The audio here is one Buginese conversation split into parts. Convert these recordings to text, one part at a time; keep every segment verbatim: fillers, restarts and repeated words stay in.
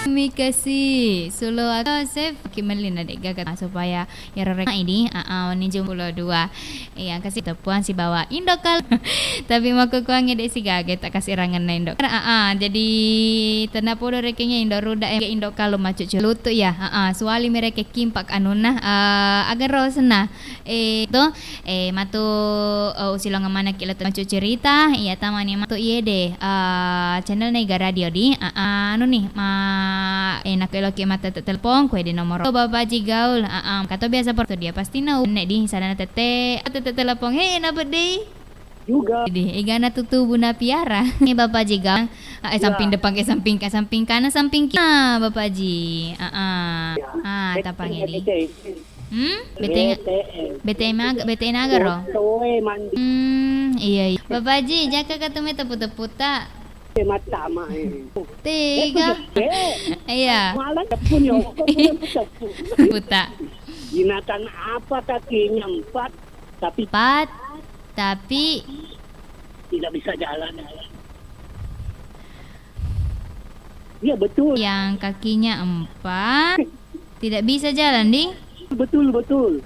Terima kasih. Solo aku save ki melli na de' gaga supaya iyaro rek-, idi, a, a, wenni jumpulo dua. Iya, kasi teppuang sibawa Indo kal-, tapi makkukuangnge de' sigaga ta' kasirangenna Indo. A, a, jadi tennapodo rekengnya Indo ruda, eh, Indo kalu macucu lutu ya. A, a, suali mereka kimpak anunna, eh, agar rosenna. Eh, to, eh, matu, eh, usilongeng manekki lettu macu cerita, iya tamani matu iye de, eh, channel na Iga Radio di, ah, ah, anu ni, ma, eh, nako eloki mattette telepon, kue di nomor. Bapak Ji Gaul, ah, ah, kato biasa porto dia pasti nau, ne di, sadana tette, tette telepon, "Hei, na bedde." Juga. Di, igana tutu buna piara. Ini Bapak Ji Gaul, ah, eh, samping depan, eh, samping, eh, samping kanan, samping kiri. Ah, Bapak Ji, ah, ah, ah, tapang ini. Hmm? B T M, B T M aga-, B T M aga ro? Toe mandi. Hmm, iya, iya. Bapak Ji, jaka katume teppu-teppu ta? Eh, mattama, eh. Tega. Eh, eh. Iya. Malah teppu ni, oh, kok teppu, teppu. Puta. Binatang apa kakinya empat, tapi empat, tapi tidak bisa jalan? Iya, betul. Yang kakinya empat, tidak bisa jalan, di? Betul, betul.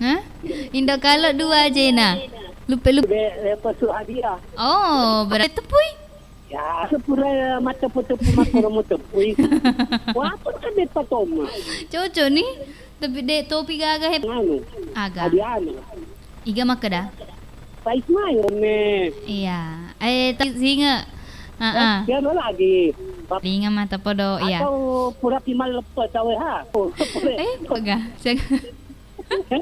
Hah? Indo kalo dua aja na. Lupe, lupe. Be-, lepas tu hadiah. Oh, berarti tepui. Ya, sepura mata teppu-teppu, makkuromo teppui. Wah, apa kan depa toma? Cocok nih. Tapi de' topi gaga he. Anu. Aga. Adi anu. Iga makkeda? Pak Ismail, me. Iya. Eh, ta-, singe. Heeh. Eh, dia ada lagi. Bap- Linga mata podo, iya. Atau pura pi malleppe tawe ha. Eh, pega.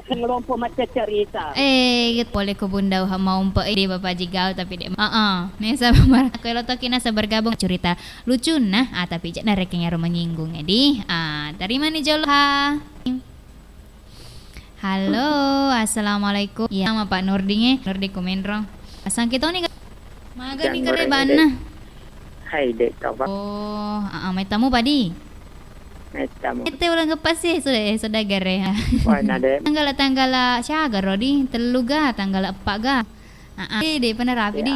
Ngelompo macca cerita. Eh, gitu. Pole ko Bunda Uha maumpe, eh, di Bapak Jigau, tapi de'. Heeh. Mesa mar-, aku elo toki nasa bergabung cerita. Lucunna, ah, tapi je' narekeng iyaro menyinggung, edi. Ah, terima ni jolo, ha. Halo, assalamualaikum. Iya, sama Pak Nurding, eh. Nurding Kumenrong. Asang kita ni, maga ni kare banna. Hai, de' tau, Pak. Oh, ah, ah, mai tamu padi. Mai tamu. Ete ulang ngepas sih, sudah, eh, sudah gare. Wah, na de'. Tanggal, tanggal siaga, Rodi? Tellu ga, tanggal empat ga? Ah, ah. Eh, de' pernah rapi, di.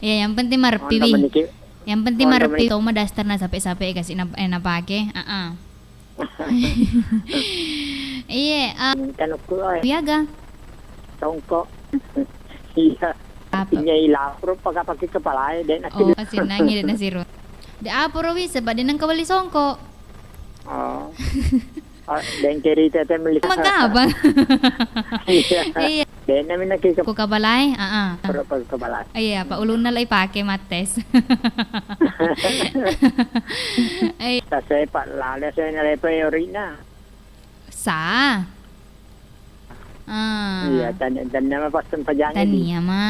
Iya, yang penting marpi, bi. Yang penting marpi, tau ma daster na sape-sape kasi na, eh, napake. Ah, ah. Iye, ah. Minta nukku, oi. Wiaga. Songko. Iya. Apa? Iya, ilapro pake kepala e, de' nasi. Oh, sinangi de' nasi ro. De' apa ro wi, sebab de' nengka wali songko. Oh. Oh, dengkeri tete meli. Maka apa? Iya. Iya. De'na minna ki ke- Ku kabalae, heeh. Perut ku kabalae. Iya, apa ulunna lo ipake mattes. Eh. Tasepa lale saya nalepe orina. Sa. Ah. Iya, tania, tania ma pas sempajangi. Tania ma.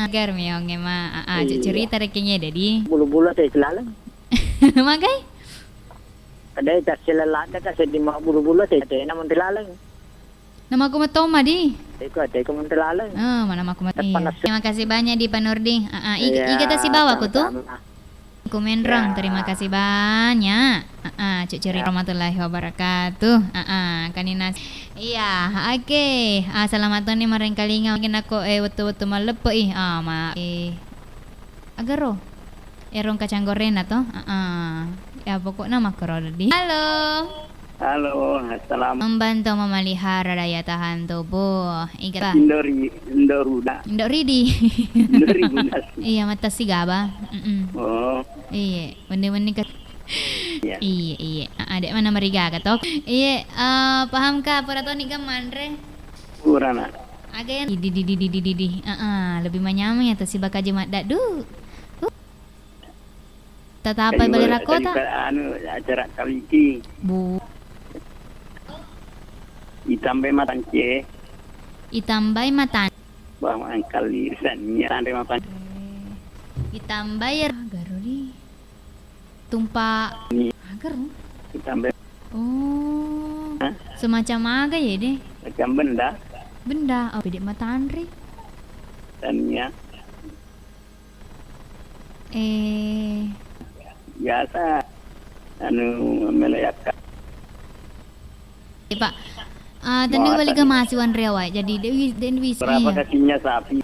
Gar mionge ma. Ah, ah, iya. Cerita rekengnya, Dedi. Bulu-bulu saya kelaleng. Magai? Ada tas selalat, tas sedih mau bulu-bulu saya, saya namun kelaleng. Nama aku Metoma, di. Iko, ate ko menteri laleng. Oh, mana aku Met-, iya. Terima kasih banyak, di Pak Nurdi. Ah, ah, iga, iya, iga tasi bawa aku tuh. Sama-sama. Kumenrong, ya. Terima kasih banyak. Ah, ah, Cuk Ceri, ya. Warahmatullahi wabarakatuh. Ah, ah, kaninas. Iya, oke. Ah, selamat tahun nih, marengkalinga. Mungkin aku, eh, wettu-wettu maleppe, ih. Ah, ma, eh. Agaro. Erong kacang goreng na to? Heeh. Ya, pokokna makkoro di. Halo. Halo, assalam. Membantu memelihara daya tahan tubuh. Iga. Indori, Indoruda. Indoridi. Indori Budas. Iya, mata sigaba. Mm-mm. Oh. Iya, mending-mending ke-, iya. Iya, iya. Ah, dek mana merigaga to? Iya, eh, paham ka? Pura toni ga manre? Pura na. Aga yang di, di, di. Heeh, lebih manyameng ya to sibaka je maddaddu. Tatapai bale rakko ta? Anu, acara kawiki. Bu. Itambai matance. Itambai matan. Bawang kali sania tanre mapan. Itambai er-, agaro di. Tumpa. Ni. Agaro. Itambai. Oh. Hah? Semacam aga ya, deh? Macam benda. Benda. Oh, pede matanre. Tania. Eh. Biasa, anu, melo yakka. Eh, Pak. Ah, tadi balik ke mahasiswa Andrea, Wak. Jadi, Dewi, Dewi, berapa, iya, kakinya sapi?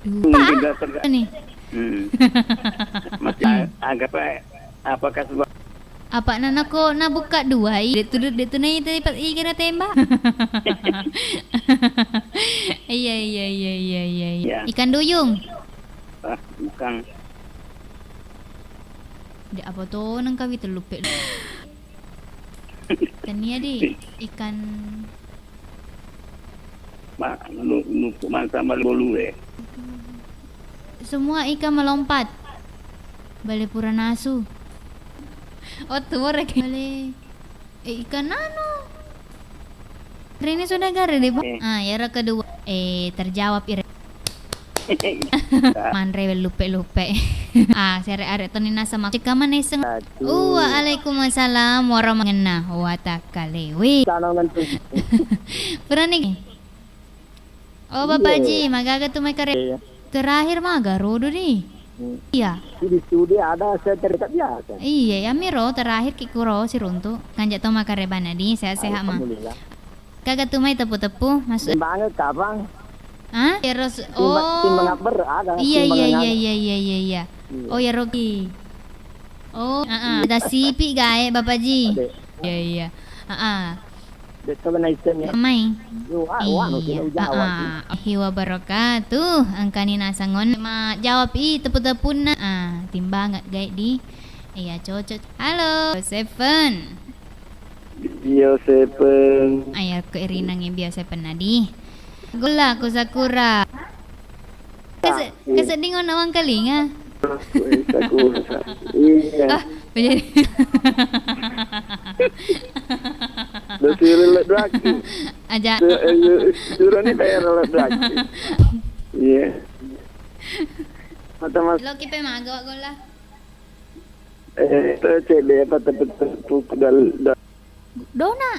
Duh. Pak, ini. Hmm. Masih a-, agak apa, apakah sebab Apa na nako nabuka dua i? De'tu, de'tu nai te pa-, iga na tembak. Iya, iya, iya, iya, iya, iya. Ya. Ikan duyung. Ah, bukan. De' apa to nengkawi tellupe. Tania di ikan Ma-, nu-, nuku mata malibolu e. Semua ikan melompat. Bale pura nasu. Oh, tuwo rek. Bale, eh, ikan anu. Rene sudah gare deh, Pak. Eh. Ah, yara kedua. Eh, terjawab ire. Manre lupe-lupe. Ah, sere are toni nasa mak-, cekama neseng. Satu. Waalaikumsalam warahmatullahi wabarakatuh. Wih. Tanangan tuh. Purani. Oh, Bapak Iya. Ji, magaga tu mai kare-, Iya. Terakhir maga rodo di. Hmm. Iya. Di studi ada sertifikat biasa. Iya, ya miro terakhir ki kuro siruntu. Kanja to makarebana di, sehat-sehat ma. Alhamdulillah. Kaga tu mai tepu-tepu, maksud. Timbangan kapang? Hah? Terus, timba-, oh. Timbang ber ada, iya, iya, iya, iya, iya, iya. Iya. Oh, ya Rogi. Oh, heeh. Ada sipi gae, Bapak Ji. Ade. Iya, iya. Heeh. Betul na iseng ya. Mai. Yo, wa-, wa-, no, iya. Kena ujawa, ah, hiwa barakatuh. Engkani nasangon ma jawab i tepu-tepunna. Ah, timbangan gae di. Iya, cocok. Halo, Seven. Iya, Seven. Ayah ko Erina nge biasa pernah di. Golla ko Sakura. Kese-, kesedding onna wangkalinga. Sakura. Iya. Ah, menjadi. Lo sirilla duaki. Aja. Su-, eh, su-, surani bayar lo duaki. Iya. Mata mas- Lo kipe mago golla. Eh, itu cedde apa tepi-tepi dal-, dal- Dona.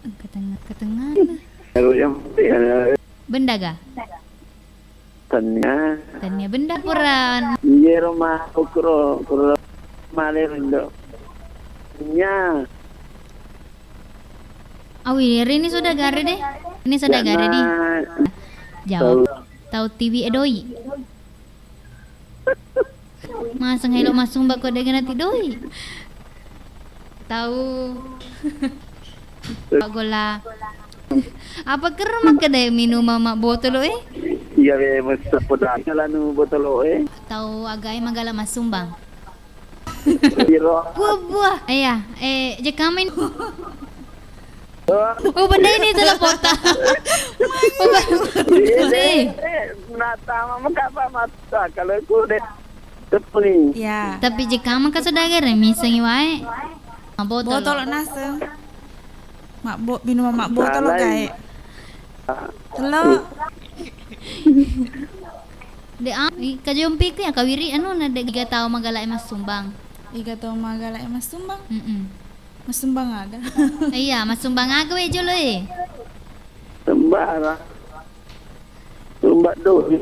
Engka tengnga-, engka tengnganna. Ero yang, ya. Benda ga? Tania. Tania benda pura. Iya, rumah ukro, ukro male rindo. Nya. Awi, rini sudah gare deh. Ini sudah gare di. Jawab. Tau. Tau tiwi e doi. Maseng elo massumbang ko dega nati doi. Tau. Golla. Apa kero makkeda minumang mabbotolo e? Iya, we, mesti podang lanu botolo e. Tau aga e magala massumbang. Iro. Buah-buah. Iya, eh, jekka main. Oh, benda ini telepon ta. Oh, ba-, iya, sih. Eh, nata mama kapa mata kalau ku deh. Tepuni. Iya. Tapi jekka maka saudagar e, misengi wae. Mabbotolo. Botolo naseng. Mabbo-, minumang mabbotolo gae. Telo. De, ah, i, kajompi ku ya kawiri anu na de iga tau magala e massumbang. Iga tau magala e massumbang? Mm-mm. Massumbang aga? Iya, massumbang aga we jolo e? Sembarang. Tumbak doi.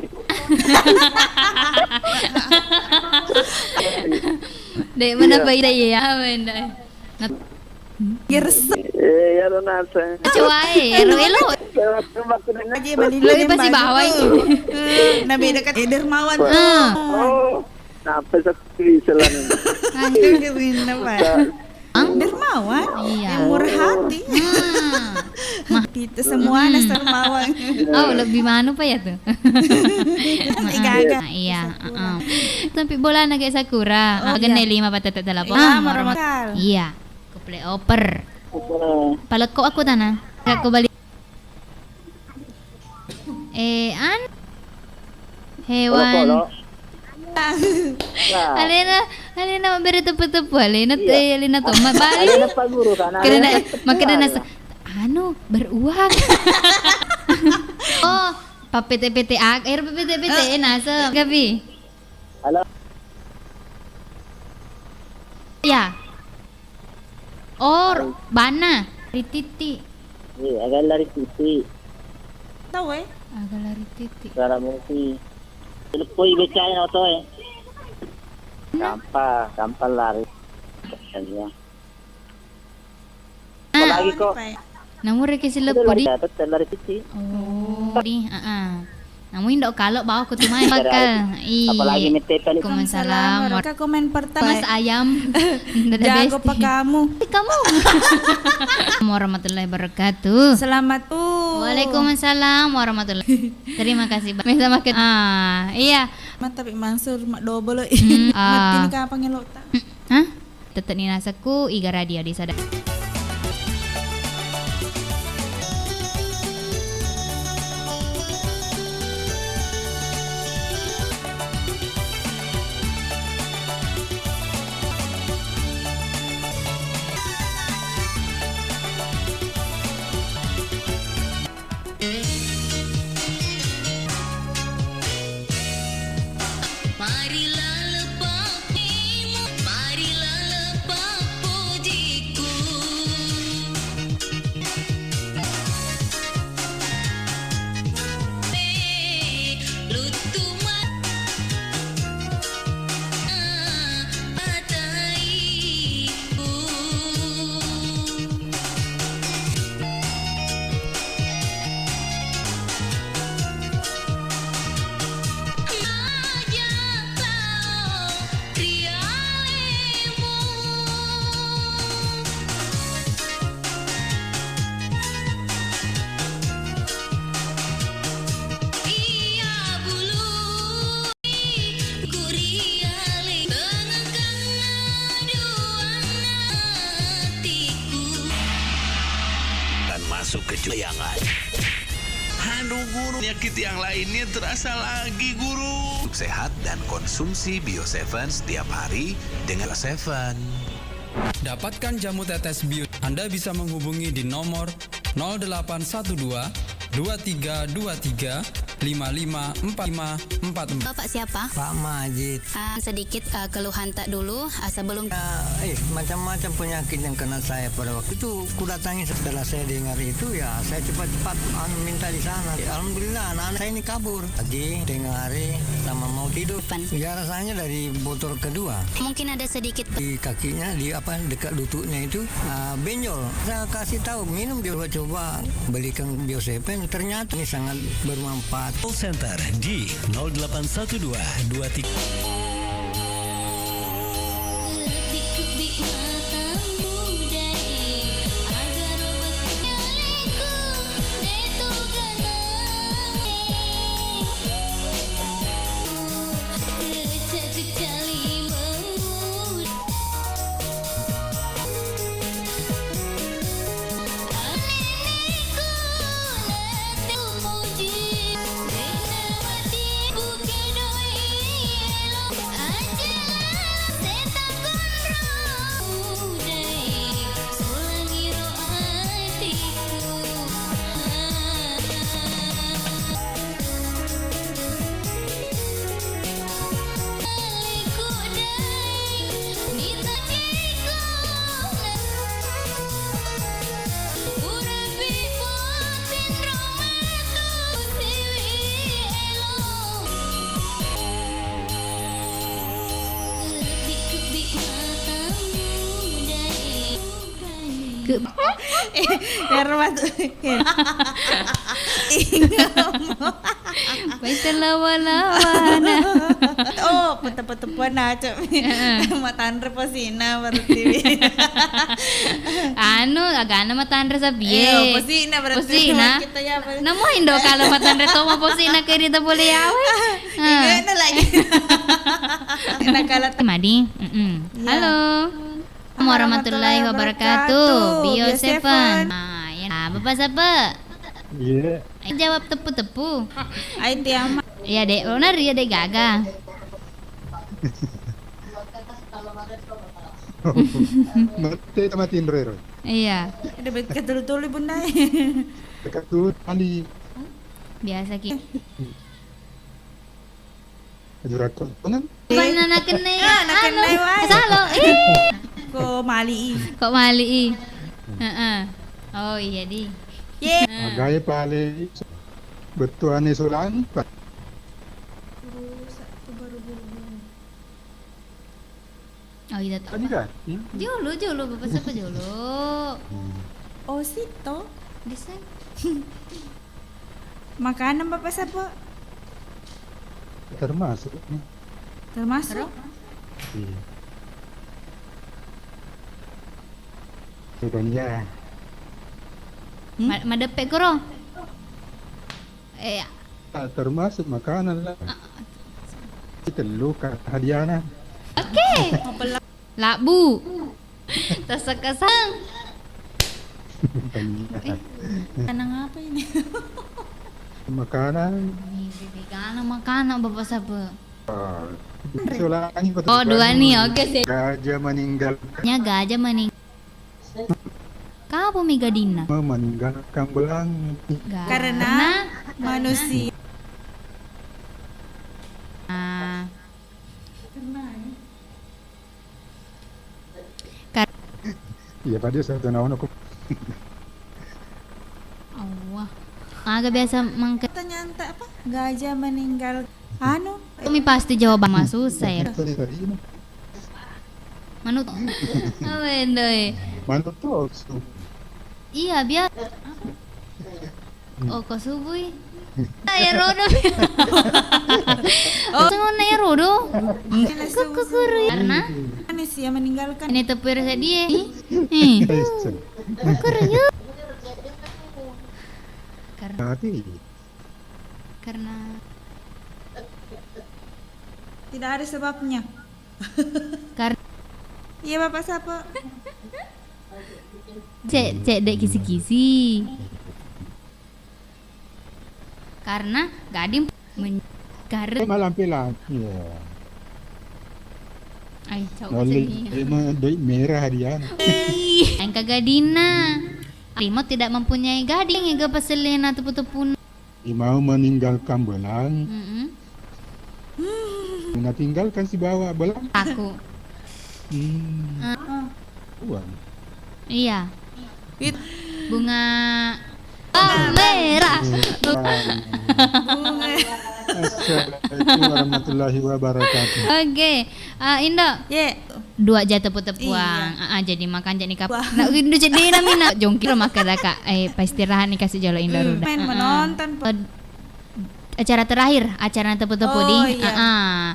Dek, mana iya. Bayi dai ya, benda. Nat-, Gerse. Eh, ya lo nasa. Coba e, ero elo. Lagi balik. Lebih pasti bawa itu. Eh, nabi dekat, eh, dermawan. Ah. Oh, napa sakti selan. Aduh, keren apa? Dermawan, iya. Yang murah hati. Hmm. Mah. Kita semua anak dermawan. Oh, lebih manu pa ya tuh? Tiga, tiga. Nah, iya, heeh. Tapi bola na kayak Sakura. Oh, iya. Genne lima patete telepon. Iya, ah, maramakal. Iya. Ku play over. Palekko aku tanah. Aku balik. Eh, an? Hewan. Olo-olo. Nah. Alena, alena mabbere tepu-tepu, alena, iya. Eh, alena to, ma-, bali. Alena pa guru kan, kena alena na-, pa makeda guru. Nasa-, anu, beruang. Oh, papete-pete ag-, eh, papete-pete, eh, nasa, gapi? Halo. Iya. Oh, bana, rititi. Iya, agak lari titi. Tahu, eh? Agak lari titi. Suara musi. Telepoi becai oto, eh. Nah. Gampang, gampang lari. Iya. Ah. Apalagi kok. Apa ya? Namureke sileppo di. Lari, lari titi. Oh. Di, heeh. Namu indo kalo bawa ku tu mai bakal. Iya. Apalagi mette tadi. Waalaikumsalam. Waalaikumsalam. Komen pertama. Mas ayam. Dadah jago besti. Apa kamu? Kamu. Warahmatullahi wabarakatuh. Selamat. Waalaikumsalam warahmatullahi. Terima kasih, Bang. Mesa makan. Ah, iya. Mata Pi Mansur, mak double. Hmm, ah. Mati ni kapang elok ta. Hmm, hah? Tetep ni nasekku, Iga Radio di sada. Marilah lepas, marilah lepas pujiku. Eh, lutuma-, pataiku. Dan masuk ke ju-, bayangan. Aduh, Guru, penyakit yang lainnya terasa lagi, Guru. Sehat dan konsumsi Bio Seven setiap hari dengan Bio Seven. Dapatkan jamu tetes Bio. Anda bisa menghubungi di nomor nol delapan satu dua, dua tiga dua tiga, lima lima empat lima empat empat. Bapak siapa? Pak Majid. Ah, sedikit, ah, keluhan tak dulu, ah, sebelum Eh, eh, macam-macam penyakit yang kena saya pada waktu itu. Kudatangi setelah saya dengar itu, ya, saya cepat-cepat, anu, minta di sana. Alhamdulillah, anak-anak saya ini kabur. Pagi, tengah hari, sama mau tidur. Pan. Ya, rasanya dari botol kedua. Mungkin ada sedikit Di kakinya, di apa, dekat lututnya itu, ah, benjol. Saya kasih tahu, minum, dia coba belikan Bioseven, ternyata ini sangat bermanfaat. Call center di nol delapan satu dua, dua tiga. Ke- Eh, biar masuk. Ingat. Baita lawa-lawana. Oh, petepo-tepoan aja. Heeh. Matanre posina berarti. Anu, agana matanre sabie. Eh, posina berarti. Posina. Kita ya, apa? Namo indo kalau matanre to ma posina ke rita boleh yawe. Heeh. Gimana lagi? Nakala Madi. Mm-mm. Iya. Halo. Warahmatullahi wabarakatuh. Bio Seven. Ah, ya. Ah, Bapak siapa? Iya. Jawab tepu-tepu. Ai tiama. Iya, Dek. Lo nari ya, Dek, gaga. Mate sama tinrero. Iya. Ada bet ketul-tuli, Bunda. Ketul tali. Biasa ki. Ajurakko, kan? Bukan anak kene. Ah, anak kene wae. Salo. Ih. Ko mali i. Ko mali i. Heeh. Oh, iya, di. Ye. Heeh. Agae pale bettuane sulang, Pak. Oh, iya, tadi kan? Hmm. Jolo, jolo, Bapak siapa jolo? Hmm. Oh, situ. Desain. Makanan Bapak Sapo? Termasuk nih. Termasuk? Iya. Bedanya. Hmm? Ma-, madeppe koro. Eh, ah, termasuk makanan lah. Kita luka hadiana. Oke. Labbu. Tasakasang. Makanan apa ini? Makanan. Ini makanan, makanan Bapak Sapo. Ah, ulangi, oh, dua nih, oke sih. Gajah meninggal. Nya gajah mening-, kapo mi gadinna? Meninggalkan belang. Ga-, karena manusia. Ah. Kar- Iya, Pak, dia satu naon aku. Allah. Aga biasa mangke- Ternyata apa? Gajah meninggal. Anu, mi pasti jawaban mah susah ya. Tadi, tadi, ini. Manut. Apa endo, eh? Manut tuh. Iya, biar. Oh, ko subui. Nah, ya rodo. Oh, sengon na ya rodo. Kukuru. Karena manusia meninggalkan. Ini tepir sedih. Eh. Kukuru yuk. Karena. Tapi karena tidak ada sebabnya. Kar- Iya, Bapak Sapo. Cek, cek dek kisi-kisi. Karena gading men-, kar- Malampilang. Iya. Ai, cau. Nolli, seni. Emang doi merah dia. Ih, engka gadinna. Limo tidak mempunyai gading, ega paselena tepu-tepuna. Imau meninggalkan belang. Mm-mm. Meninggalkan sibawa belang. Aku. Hmm. Ah. Uang. Iya. It- Bunga merah. Bunga. Assalamualaikum warahmatullahi wabarakatuh. Oke, ah, Indo. Ye. Dua jata tepu-tepuang. Iya. Ah, ah, jadi makan jadi kap-, wah. Nak rindu jadi namina. Jongkir makan daka. Eh, pas istirahat nih kasih jolo Indo. Hmm. Ruda. Main ah, ah. Menonton. Acara terakhir, acara tepu-tepu. Oh, di. Iya. Ah, ah.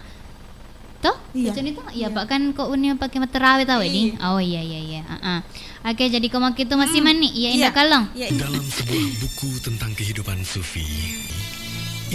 Toh? Iya. Itu nih toh? Iya, iya. Pak, kan kok Uni pakai materawe tau ini? Iya. Oh, iya, iya, iya. Ah, ah. Oke, jadi kau mau itu masih hmm. Mani? Iya, iya. Indah Kalong. Iya, iya. Dalam sebuah buku tentang kehidupan sufi,